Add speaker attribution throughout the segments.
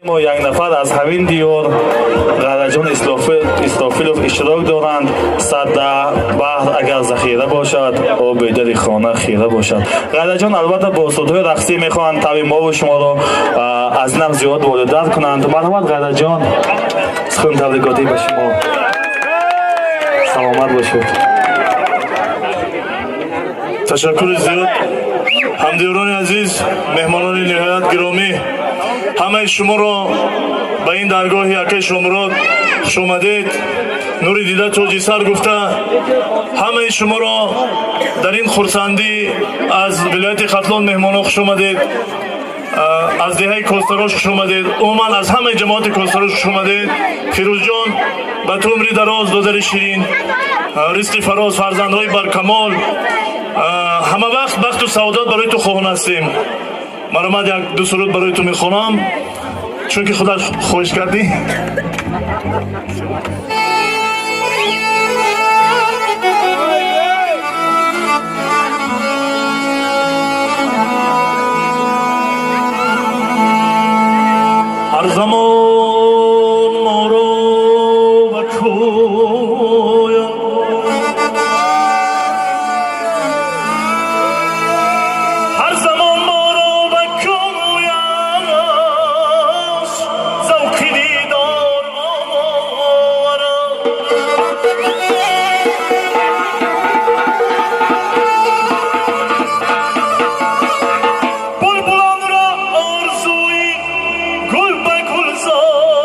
Speaker 1: Мо як нафар аз ҳамин диёр Ғараҷон Исрофилов иштирок доранд. Садда баҳр агар захира бошад, оби дари хона хира бошад. Ғараҷон албатта бо устодҳои рақсӣ мехоҳанд таби мову шуморо аз нав зиёд воридат кунанд. Марҳамат, Ғараҷон, сухан табрикотӣ ба шумо. Саломат бошед.
Speaker 2: Ташаккури зиёд, ҳамдиёрони азиз, меҳмонони ниҳоят гиромӣ. Ҳамаи шуморо ба ин даргоҳи акаи Шомурод хушомадед. Нури дида, тоҷи сар гуфта, ҳамаи шуморо дар ин хурсандӣ аз вилояти Хатлон меҳмонҳо хушомадед, аз деҳаи Костарош хушомадед, умуман аз ҳамаи ҷамоати Костарош хушомадед. Фирӯзҷон, ба ту умри дароз, додари ширин, ризқи фароз, фарзандҳои баркамол, ҳама вақт бахту саодат барои ту хоҳон ҳастем. Маромад, як ду суруд барои ту мехонам, чунки худат хоҳиш кардӣ. Ҳар замон моро ба кӯям, ҳар замон моро ба кӯяш завқи дидор оварад. Булбулонро орзуи гул ба гулзор.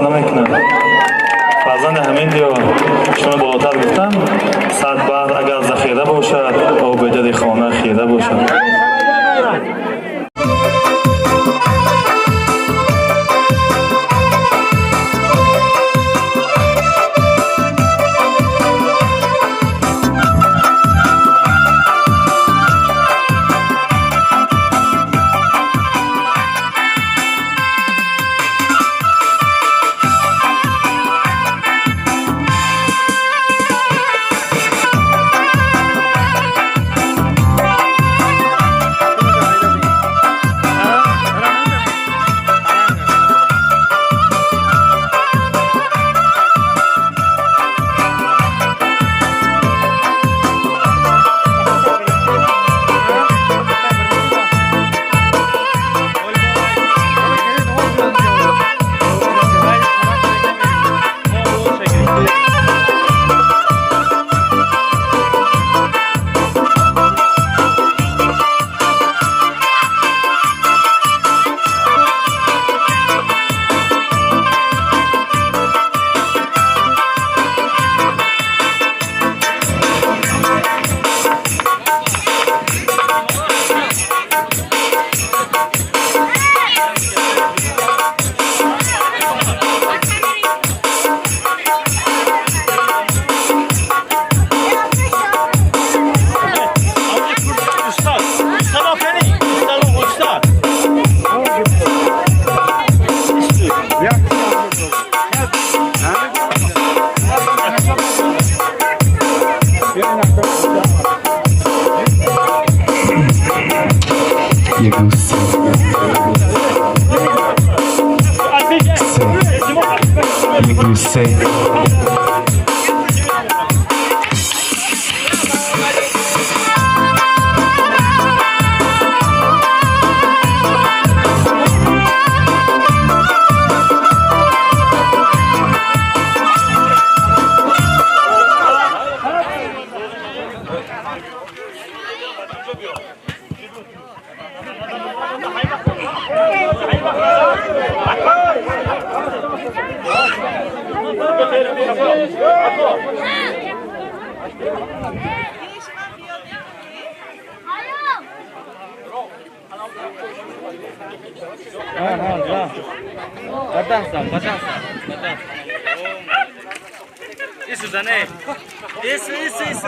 Speaker 1: намекунад. Фарзанди ҳамин диёр, шумо болотар гуфтам, 100 баҳр агар захира бошад, оби дари хона хира бошад.
Speaker 3: Isso, isso, isso.